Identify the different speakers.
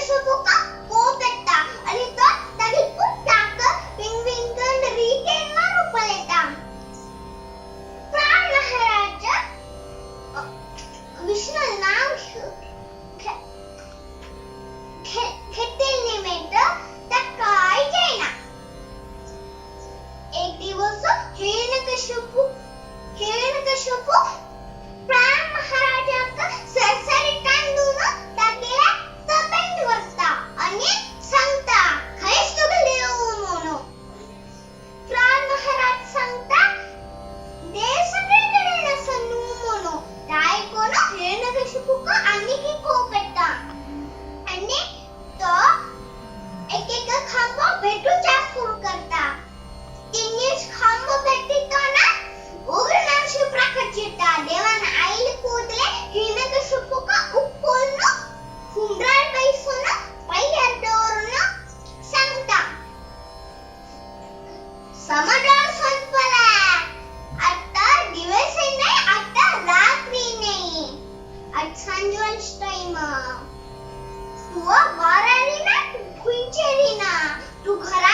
Speaker 1: हिरण्यकश्यपूक कोप येता आनी तो तागे पुताक विंग विंगड रितीन मारूंक पळयता. प्राण महाराज विष्णू नाव घेतले निमित्त त्या काय जायना. एक दिवस हिरण्यकश्यपू हिरण्यकश्यपू प्राण महाराजाक सरसरीतान दिवन तागेल्या सभेंत व्हरता आनी सांगता खंयच तुका देव म्हणून. प्राण महाराज सांगता देव सगळे कडेन आसा न्हू म्हणून. तें आयकून हिरण्यकश्यपूक आनीक कोप येता आनी तो एक एक खांबो भेटूच्या सुरू करता. तिनीच खांबो भेटितना उग्र नरसिंह प्रकट जाता. देवान आयले ಕೂಡಲೇ ಹಿರಣ್ಯಕಶ್ಯಪುಕ ಉಕ್ಕೊಲ್ನು हुंदरार बैसून पांयार दवरून सांगता, समाधान संपला, आता दिवस नाही, आता रात्री नाही, आज सांजवंच टाइम. तू वरारी ना, तू खंयचेरी ना, तू घरा.